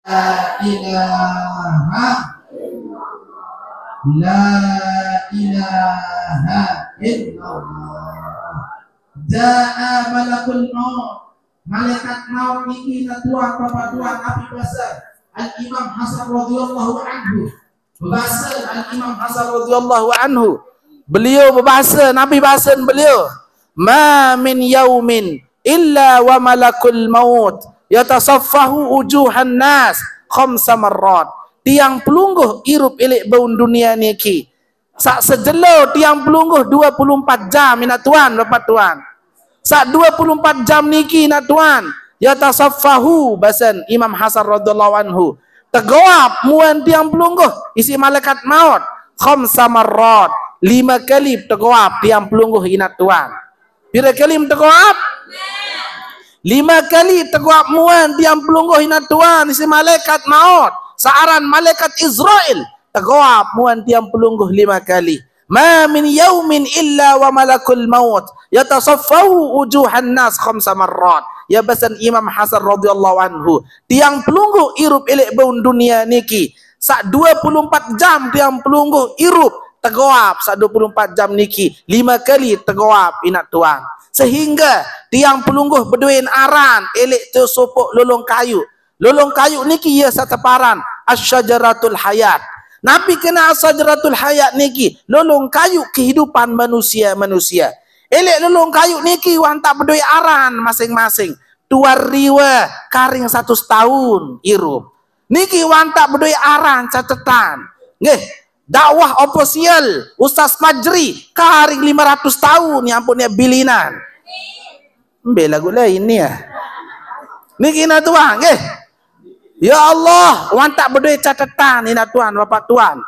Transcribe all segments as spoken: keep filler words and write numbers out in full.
ilaha illallah. La ilaha illallah. Jaa malakul maut. Malaikat maut niki, nak tuan, bapak tuan, api basa Al Imam Hasan radhiyallahu anhu. Bebasa Al Imam Hasan radhiyallahu anhu. Beliau bebasa, Nabi basa beliau, "Ma min yaumin illa wa malakul maut yatasaffahu wujuhan nas khamsa marrat." Tiang pelungguh irup ilik baun dunia niki, sak sejelo tiang pelungguh dua puluh empat jam, inak tuan, bapak tuan. Sak dua puluh empat jam niki, inak tuan, yatasaffahu, basen Imam Hasan radhiyallahu anhu, tegoap muan tiang pelungguh isik malaikat maut khamsa marrat, lima kali tegoap tiang pelungguh, inak tuan. Pira kali tegoap? Lima kali tegoap muan tiang pelungguh, inak tuan, isik malaikat maut, saaran malaikat Israil, tegoap muan tiang pelungguh lima kali. "Ma min yaumin illa wa malakul maut yatasaffahu wujuhan nas khamsa marrat." Ya, basen Imam Hasan radhiyallahu anhu, tiang pelungguh irup ilik baun dunia niki, sak dua puluh empat jam tiang pelungguh irup, tegoap sak dua puluh empat jam niki lima kali tegoap, inak tuan. Sehingga tiang pelungguh beduin aran ilik tu sopok lolong kayu. Lolong kayu niki ya sateparan Asyajaratul Hayat. Napi kena Asyajaratul Hayat niki? Lolong kayu kehidupan manusia-manusia. Ilik lolong kayu niki wantak beduit aran masing-masing. Tuan Riwa karing satu setahun irup. Niki wantak beduit aran catetan. Nggih, dakwah ofisial Ustaz Majri karing lima ratus tahun, ya ampun, ya bilinan. Embe lagu lain ni ya. Niki, inak tuan, nggih. Ya Allah, wantak beduit catetan, inak tuan, bapak tuan.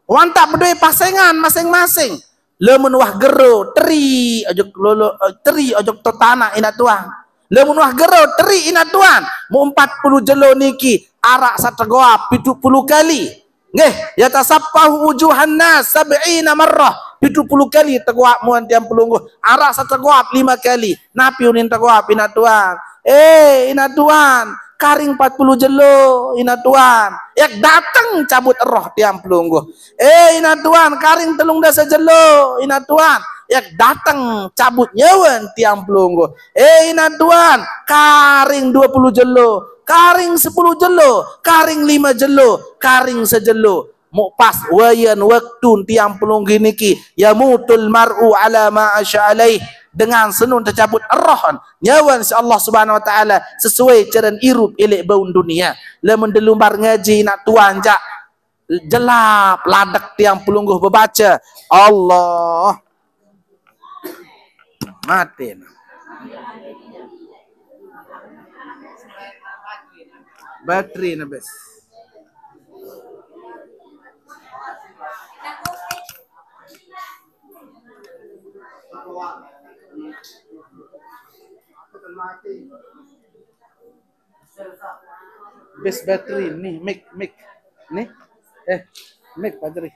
Wantak beduit pasengan masing-masing. Lamun wah gero, teri ojo lolo, eh, teri ojo to tanah, inak tuan. Lamun wah gero, teri, inak tuan, mu empat puluh jelo niki arak sategoap pitu puluh kali. Nggih, yatasaffahu wujuhan nas sab'ina marrah, pitu puluh kali tegoap muan tiang pelungguh. Arak sategoap lima kali. Napi unin tegoap, inak tuan? Eh, inak tuan, karing empat puluh jelo, inak tuan, yak dateng cabut roh tiang pelungguh. Eh, inak tuan, karing telung dasa jelo, inak tuan, yak dateng cabut nyawan tiang pelungguh. Eh, inak tuan, karing dua puluh jelo, karing sepuluh jelo, karing lima jelo, karing sejelo. Muk pas wayan waktu tiang pelungguh niki, yamutul mar'u ala ma asya alaih. Dengan senun tecabut roh nyawan si Allah Subhanahu wa Ta'ala sesuai ceren irup ilik baun dunia. Lamun delumbar ngaji, inak tuan, jak jelap ladek tiang pelungguh bebaca Allah. Mati. Bateri habis. Best battery nih, mic, mic. Nih. Eh, mic, Pak Jeri.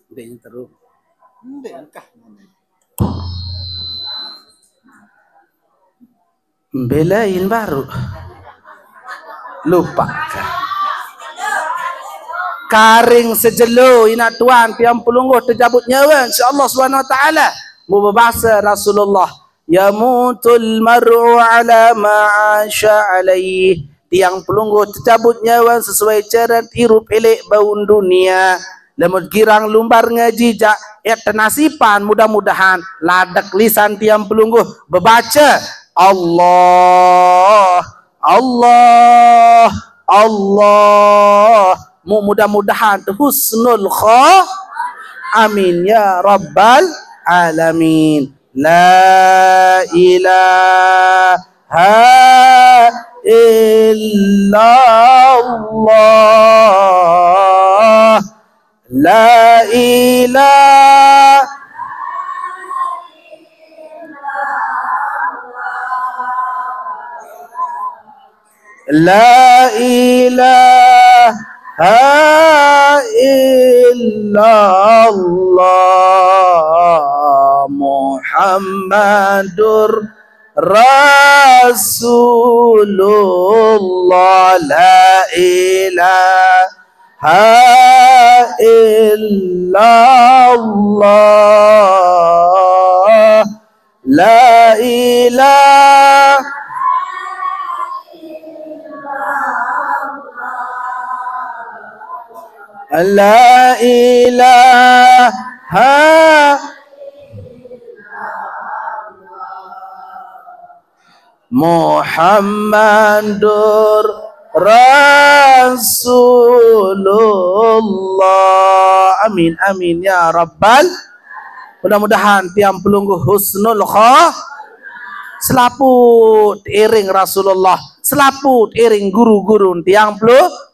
Ndek terus. Ndek kah. Belain baru. Lupa. Karing sejelo, inak tuan, tiang pelungguh tejabut nyawa, insya Allah Subhanahu wa Ta'ala. Mu bebasa Rasulullah, "Yamutul mar'u ala ma asya alaih." Tiang pelungguh tejabut nyawa sesuai ceren irup ilik baun dunia. Lamun girang lumbar ngaji jak, eh, tenasipan, mudah-mudahan ladek lisan tiang pelungguh bebaca Allah, Allah, Allah. Mu-, mudah-mudahan tu husnul kha-, amin ya rabbal alamin. La ilaha illallah. La ilaha La ilaha illallah. Muhammadur Rasulullah, la ilaha illallah, la ilaha, la ilaha Muhammadur Rasulullah. Amin, amin ya rabbal. Mudah-mudahan tiang pelungguh husnul kha, selaput iring Rasulullah, selaput iring guru-guru tiang pelungguh.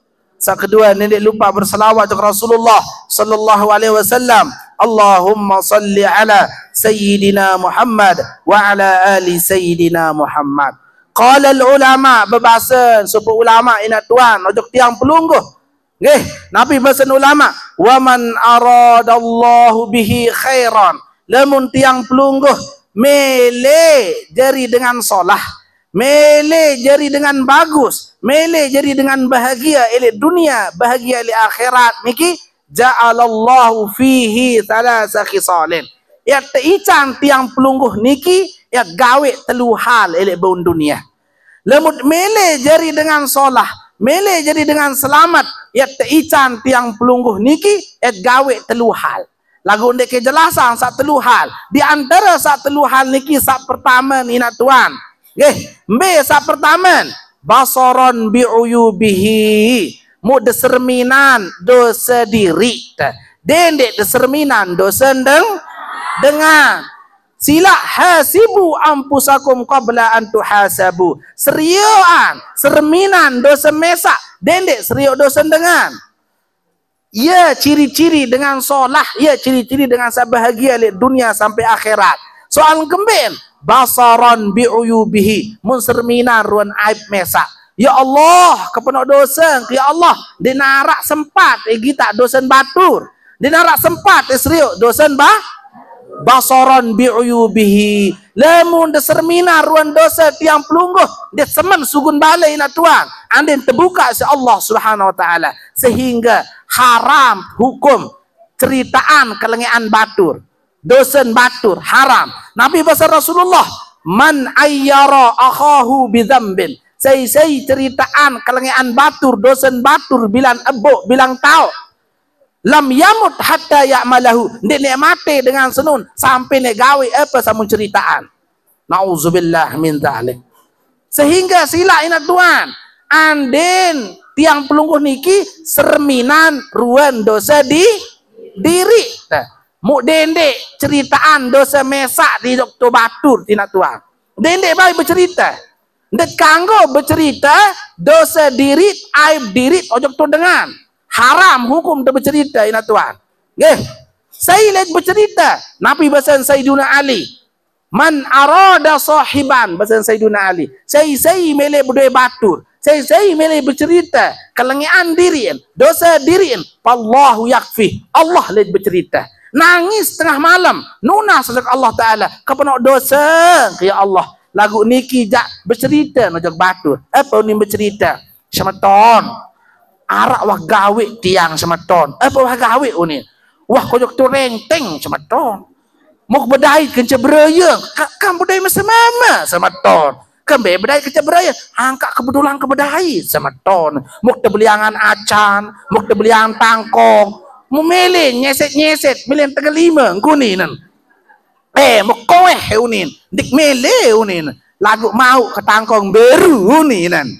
Saq kedue, ndeq lupa berselawat jok Rasulullah sallallahu alaihi wasallam. Allahumma salli ala sayyidina Muhammad wa ala ali sayyidina Muhammad. Qala al ulama, bebasen sopoq ulama inaq tuan ojok tiang pelungguh. Nggih, napi basen ulama? Wa man aradallahu bihi khairan. Lamun tiang pelungguh mele jari dengan solah, mele jari dengan bagus, mele jari dengan bahagia eleq dunia, bahagia eleq akhirat niki, ja'alallahu fihi thalatha khisalin. Yaq teican tiang pelungguh niki, yaq gaweq telu hal eleq bau dunia. Lamun mele jari dengan solah, mele jari dengan selamet, yaq teican tiang pelungguh niki, yaq gaweq telu hal. Laguq ndeq ke jelasang saq telu hal. Di antare saq telu hal niki saq pertame inaq tuan. Nggih, mbe saq pertame? Basaran bi uyubihi. Muq deserminan dose diriq. Dendeq deserminan dose deng-, dengan. Silaq hasibu anfusakum qabla an tuhasabu. Serioqan, serminan dose mesaq. Dendeq serioq dose dengan. Ie ciri-ciri dengan solah, ie ciri-ciri dengan saq bahagia leq dunia sampai akhirat. Soal kembeqn, basaran bi uyubihi, mun serminan ruen aib mesaq. Ya Allah, kepenoq dose, ya Allah, ndeq naraq sempat, eh, gitaq dosen batur. Ndeq naraq sempat, eh, serioq dosen ba-, basaran bi uyubihi. Lamun deserminan ruen dose tiang pelungguh, ndeq semen sugun bale inaq tuan. Andin tebukaq siq Allah Subhanahu wa Ta'ala. Sehingga haram hukum ceritaan kelengeqan batur. Dosen batur, haram. Napi basen Rasulullah, "Man ayyara akhahu bidzambin." Sai-sai ceritaan kelengeqan batur, dosen batur, bilang eboq, bilang taoq. "Lam yamut hatta ya'malahu." Ndeq neq mate dengan senun, sampai neq gaweq ape samun ceritaan. Nauzubillah min dzalik. Sehingga silaq inaq tuan, andin tiang pelungguh niki serminan ruen dose di-, diriq. Nah, muq dendeq ceritaan dose mesaq di dokto batur inaq tuan. Dendeq bae becerite. Ndeq kanggo becerite dose diriq, aib diriq ojok to dengan. Haram hukum te becerite inaq tuan. Nggih. Sai leq becerite? Napi basen Sayyiduna Ali? "Man arada sahiban," basen Sayyiduna Ali, "sai-sai mele bedoe batur, sai-sai mele becerite kelengeqan diriqn, dose diriqn, fallahu yakfih." Allah leq becerite. Nangis tengah malem, nunas ojok Allah Taala, "Kepenoq dose, ya Allah, laguq niki jaq becerite ojok batur." Ape unin becerite? "Semeton, araq wah gaweq tiang semeton." "Ape wah gaweq unin?" "Wah kojok to renteng semeton. Muq bedait kance bereye, ka-, kan bedait mesemame semeton. Kembe bedait kance bereye, angkaq kebetulan kebedait semeton. Muq tebeliangan acan, muq tebeliangan tangkong. Muq mele nyeset-nyeset, mele tegelime ngkuninen. Eh, muq koeh unin, ndeq mele unin. Laguq mauq ketangkong beru uninen."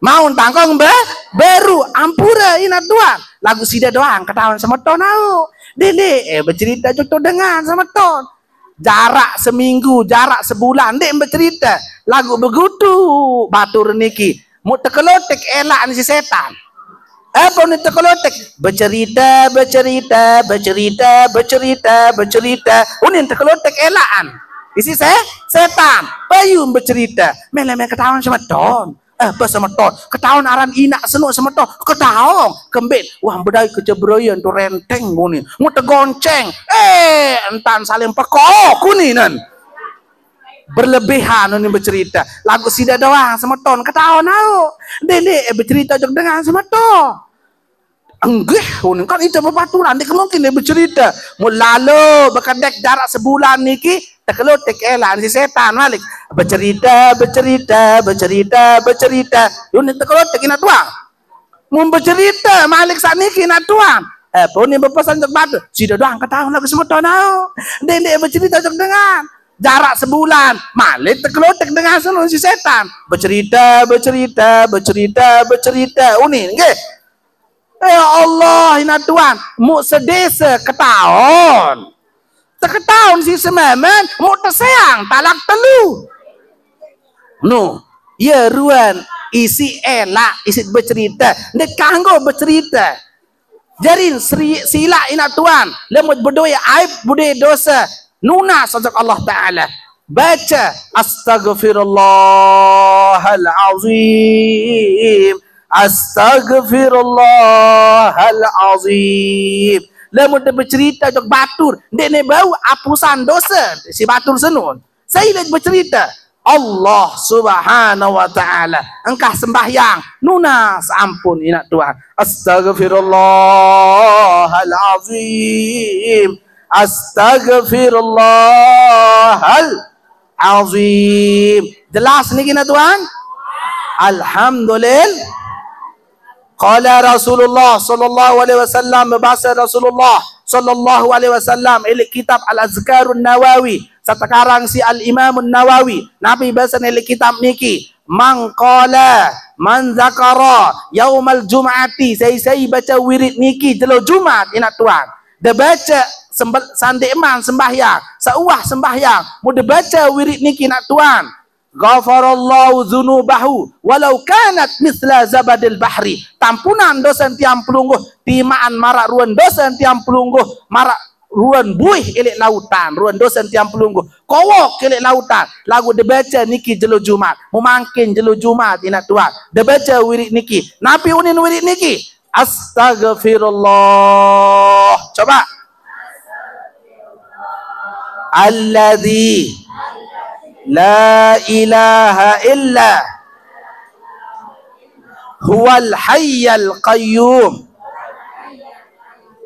Mauq tangkong be-, beru, ampure inaq tuan. Laguq side doang ketaon semeton auq. Dendeq, eh, becerite ojok to dengan semeton. Jarak seminggu, jarak sebulan, ndeq becerite. Laguq begutu batur niki. Muq tekelotek elaqn siq setan. Ape unin tekelotek? Becerite, becerite, becerite, becerite, becerite. Unin tekelotek elaqn isiq se-, setan. Payu becerite. Mele-mele ketaon semeton. Eh, beh semeton. Ketaon aran inak seno semeton. Ketaon. Kembit. Wah, bedai kecebroyen tu renteng kuni. Mut tegonceng. Eh, entan saling peko kuni nen. Berlebihan ni becerita. Lagu sida doang semeton. Ketaon au. Dek, dek, eh, becerita jok dengan semeton. Enggih, unin kan ite bebaturan, ndeq mungkin ie becerite. Mun lalo bekedek jarak sebulan niki, tekelutik elan si setan malik. Becerite, becerite, becerite, becerite. Unin tekelutik inaq tuan. Mun becerite malik saq niki inaq tuan. Eh, pun ie bepesan jok batu. Side doang ketaun lagu semeton au. Ndeq, ndeq becerite jok dengan. Jarak sebulan, malik tekelutik dengan senun si setan. Becerite, becerite, becerite, becerite. Unin, nggih. Ya Allah, inaq tuan, muq sedese ketaon. Teketaon si sememen, muq teseang talak telu. Nu, ye ruen isiq elaq, isiq becerite. Ndeq kanggo becerite. Jari seri-, silaq inaq tuan, lamun bedoe aib, bedoe dose, nunas ojok Allah Taala. Bace, "Astaghfirullahal azim. Astaghfirullahal azim." Lamun te becerite ojok batur, ndeqne bau apusan dose si batur senun. Sai leq becerite, Allah Subhanahu wa Ta'ala. Engkah sembahyang, nunas ampun inaq tuan. Astaghfirullahal azim. Astaghfirullahal azim. Jelas niki inaq tuan? Alhamdulillah. Qala Rasulullah sallallahu alaihi wasallam, bebase Rasulullah sallallahu alaihi wasallam, leq kitab Al-Azkarun Nawawi, saq tekarang siq Al-Imamun Nawawi, napi basene leq kitab niki, "Man qala, man zakara yaumal jum'ati," sai-sai bace wirid niki jelo Jumat, inaq tuan. Debace sembel-, sandeqman sembahyang, seuah sembahyang, mun debace wirid niki, inaq tuan. Ghafarallahu dzunubahu walau kanat mitsla zabadil bahri. Tampunan dosen tiang pelungguh timaqan maraq ruen dosen tiang pelungguh maraq ruen buih eleq lautan, ruen dosen tiang pelungguh kowok eleq lautan. Laguq debace niki jelo Jumat, memangkin jelo Jumat inaq tuan. Debace wirid niki. Napi unin wirid niki? Astaghfirullah. Coba. Alladzi la ilaha illa huwal hayyal qayyum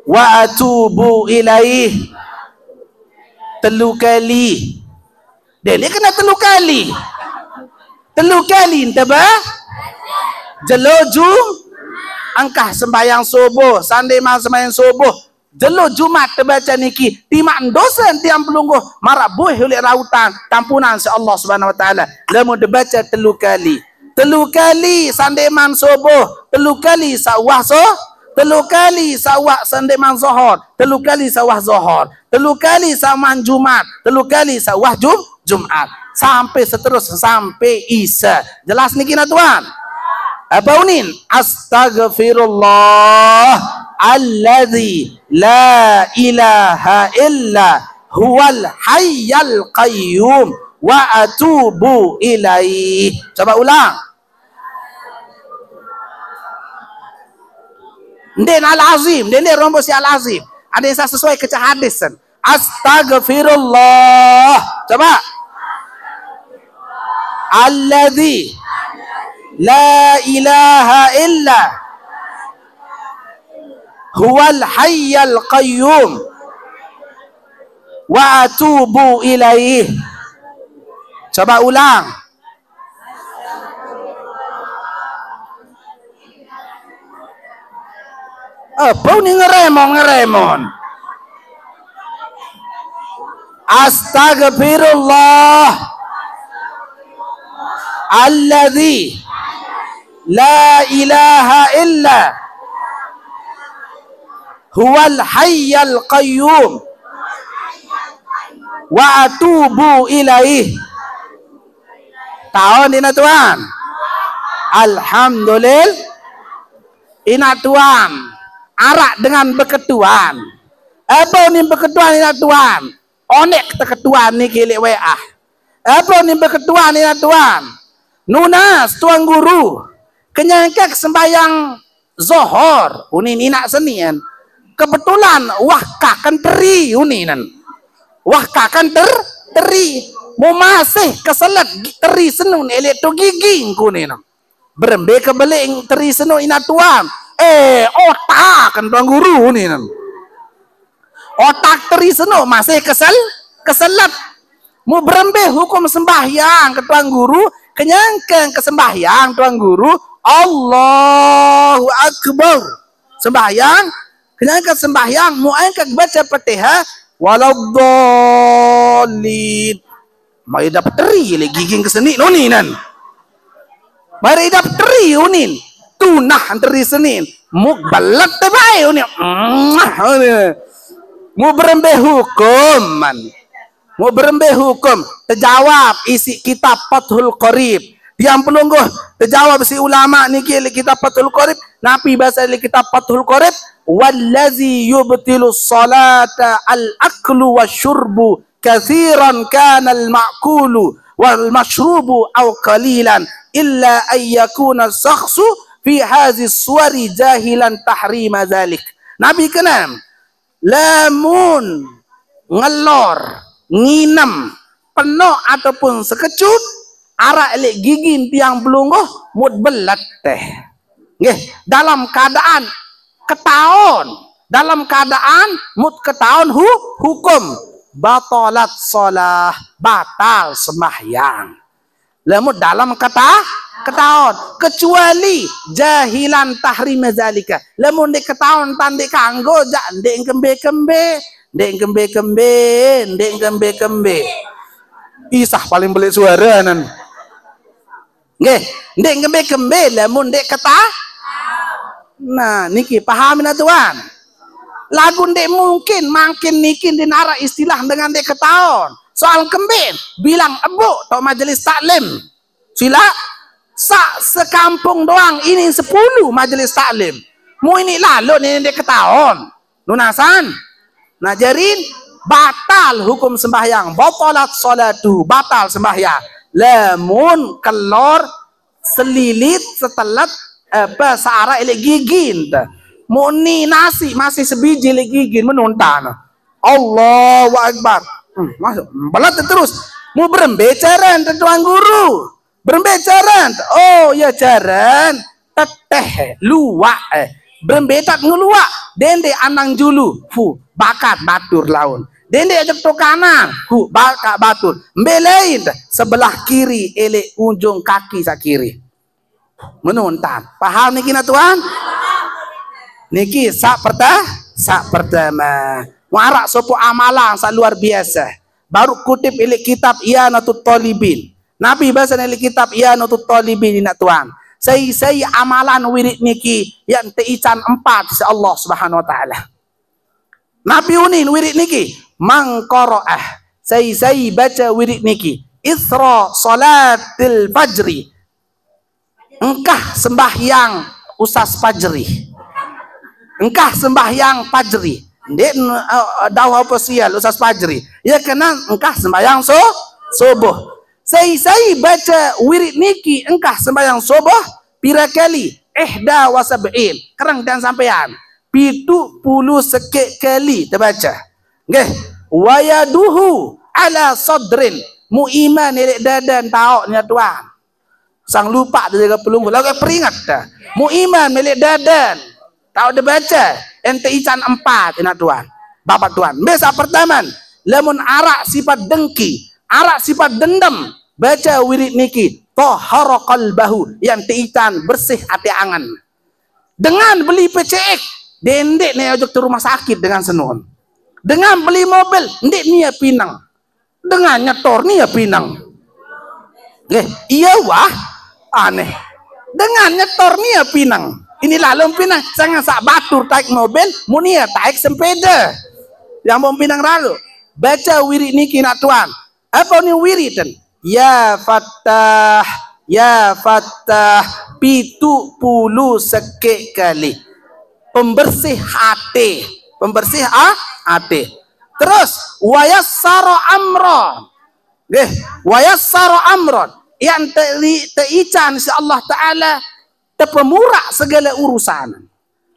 wa atubu ilaih. Telu kali. Dene kena telu kali. Telu kali ente ba. Jelo Jum-, engkah sembahyang subuh, sandeqman sembahyang subuh. Jelo Jumat tebace niki, timaqan dosen tiang pelungguh maraq buih uleq lautan, tampunan siq Allah Subhanahu wa Ta'ala. Lamun debace telu kali. Telu kali sandeqman subuh, telu kali seuah su-, telu kali seuah sandeqman Zohor, telu kali seuah Zohor, telu kali saman Jumat, telu kali seuah Jum-, Jumat. Sampai seterus, sampai Isa. Jelas niki nah, Tuan? Apa unin? Astaghfirullah alladzi la ilaha illa huwal hayyal qayyum wa atubu ilaih. Coba ulang. Ndeq al-azim, ndeq, ndeq romboq siq al-azim. Adeq saq sesuai kance hadis, sen. Astaghfirullah. Coba. Alladzi la ilaha illa huwal hayyal qayyum wa atubu ilaih. Coba ulang. Apa ni ngeremon-ngeremon? Astaghfirullah alladzi la ilaha illa huwal hayyal qayyum wa atubu ilaih. Taon inaq, Tuan? Alhamdulillah. Inaq, Tuan, araq dengan beketuan. Apa unin beketuan, inaq, Tuan? Oneq teketuan niki leq W A. Apa unin beketuan, inaq, Tuan? Nunas Tuan Guru, kenyangkek sembahyang Zohor, unin inak senian. Kebetulan wah kaken teri uninen. Wah kaken ter teri. Mu masih keselet teri senun elek tu giging kuninen. Berembe kebelik teri senun inak tuan. Eh, otak kan Tuan Guru uninen. Otak teri senuk masih kesel keselet. Mu berembe hukum sembahyang ke Tuan Guru, kenyangkeng ke sembahyang Tuan Guru, Allahu Akbar. Sembahyang, kenyangkeng sembahyang, mu angkat baca Fatihah, waladdallin. Mai dap teri le giging ke seni noni nan. Mari dap teri unin. Tunah teri senin. Muk belet te bae unin. Mu berembe hukum man. Mu berembe hukum. Terjawab isi kitab Fathul Qarib. Tiang pelungguh terjawab si ulama niki le kitab Fathul Qarib. Nabi bahasa le kitab Fathul Qarib. Wallazi yubtilu salata al-aklu wa syurbu kathiran kana al-ma'kulu wal mashrubu aw qalilan illa an yakuna syakhsu fi hadhihi suwari jahilan tahrima zalik. Nabi keenam, lamun ngelor, nginem, penok ataupun sekecut, arak elek gigin tiang pelungguh, mut belet teh. Nggih, dalam keadaan ketaon, dalam keadaan mut ketaon hu, hukum batalat shalah, batal sembahyang. Lamun dalam kata ketaon, kecuali jahilan tahrim zalika. Lamun dek ketaon tan dek kanggo jak dek kembe-kembe, dek kembe-kembe, dek kembe-kembe. Isah paling belik suara nan. Nggih, ndik kembe-kembe lamun ndik keta. Nah, niki pahamin tuan. Lagu ndik mungkin mangkin niki ndik narak istilah dengan ndik ketaon. Soal kembe bilang ebuk tok majelis taklim. Sila sak sekampung doang ini sepuluh majelis taklim. Mu ini lalu ini ndik ketaon. Nunasan. Nah, jarin batal hukum sembahyang. Batalat sholatu, batal sembahyang. Lamun kelor selilit setelet apa searah elek gigin. Muni nasi masih sebiji elek gigin menuntan. Allahu Akbar. Hmm, masuk. Belat terus. Mu berembe caran tuan guru. Berembe caran. Oh ya caran. Teteh luak eh. Berembe tak ngeluak. Dende anang julu. Fu, bakat batur laun. Dende ajak tokanan. Fu, bakat batur. Mbe lain. Sebelah kiri elek ujung kaki sak kiri. Menuntan. Paham niki na tuan? Niki sak perta sak pertama. Warak sopo amalan sak luar biasa. Baru kutip elek kitab I'anatut Talibin. Nabi bahasa elek kitab I'anatut Talibin nak tuan. Sai-sai amalan wirid niki yang teican empat si Allah Subhanahu wa taala. Nabi unin wirid niki mangkoroah. Sai-sai baca wirid niki isra salatil fajri. Engkah sembahyang usas fajri. Engkah sembahyang fajri. Ndik uh, dawah apa sial usas fajri. Ya kena engkah sembahyang so subuh. Sai-sai baca wirid niki engkah sembahyang subuh pira kali? Ihda wa sab'in. Kereng dan sampean. Pitu puluh sekek kali terbaca. Nggih. Wayaduhu ala sadrin. Mu iman elek dadan taok nya tuan. Sang lupa dia jaga pelunggu. Lagu peringat dah. Mu iman elek dadan. Tahu dia baca. Ente ican empat ina tuan. Bapak tuan. Besa pertama. Lamun arak sifat dengki. Arak sifat dendam. Baca wirid niki. Tahara qalbahu. Yang teican bersih ati angan. Dengan beli P C X. Dendek ni ojok ke rumah sakit dengan senun. Dengan beli mobil. Ndik ni ya pinang. Dengan nyetor ni ya pinang. Eh, iya wah. Aneh. Dengan nyetor ni ya pinang. Ini lalu pinang. Jangan sak batur taik mobil. Muni ya taik sempeda. Yang mau pinang lalu. Baca wirid niki nak tuan. Apa ni wirid kan? Ya Fattah, ya Fattah, pitu puluh sekek kali. Pembersih hati. Pembersih ah, hati. Terus, wayassara amron. Nggih, wayassara amron. yang te, teican si Allah Ta'ala, tepemurak segala urusan.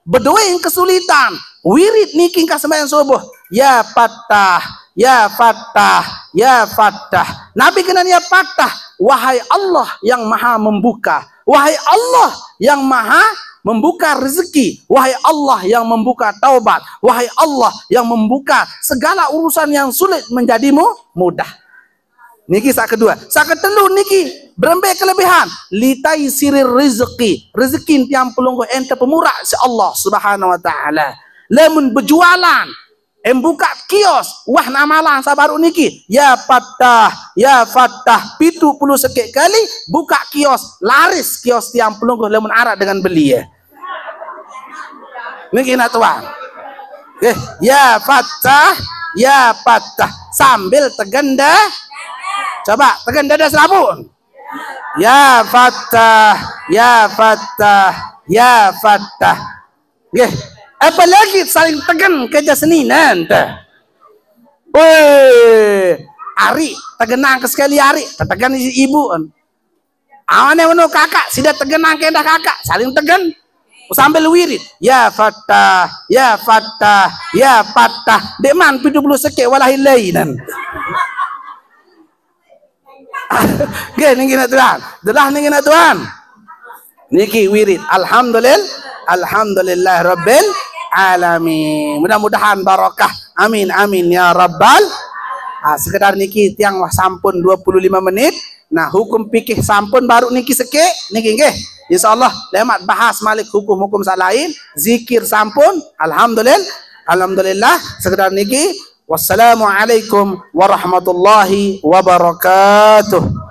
Bedoe kesulitan, wirid niki engkah sembahyang subuh. Ya Fattah, ya Fattah, ya Fattah. Nabi kena ya Fattah, wahai Allah yang maha membuka. Wahai Allah yang maha membuka rezeki. Wahai Allah yang membuka taubat. Wahai Allah yang membuka segala urusan yang sulit menjadi mudah. Niki sak kedua. Sak ketelu niki berembe kelebihan. Litai sirir rezeki. Rezeki tiang pelungguh ente pemurak si Allah Subhanahu Wa Ta'ala. Lamun berjualan, em buka kios, wah namalang sabaru niki. Ya Fattah, ya Fattah, pitu puluh sekek kali buka kios, laris kios tiang pelungguh lamun arak dengan beli ya. Niki nak tuan. Eh, ya Fattah, ya Fattah. Sambil tegenda. Coba tegenda dah serabun. Ya Fattah, ya Fattah, ya Fattah. Nggih. Apalagi saling tegen kerja seni nanti. Weh, ari tegenang ke sekali ari, tetegan ibu. Awane meno kakak, sida tegenang ke endah kakak, saling tegen. Sambil wirid, ya Fattah, ya Fattah, ya Fattah. Dek man pitu puluh sekek walahi lainan. Nggih, niki nak tuan. Jelas niki nak tuan. Niki wirid. Alhamdulillah. Alhamdulillah Rabbil Alamin. Mudah-mudahan barakah. Amin, amin ya Rabbal. Ah, sekedar niki tiang wah sampun dua puluh lima menit. Nah, hukum fikih sampun baru niki sekek. Niki nggih. Insyaallah lemat bahas malik hukum-hukum selain. Zikir sampun. Alhamdulillah. Alhamdulillah. Sekedar niki. Wassalamualaikum warahmatullahi wabarakatuh.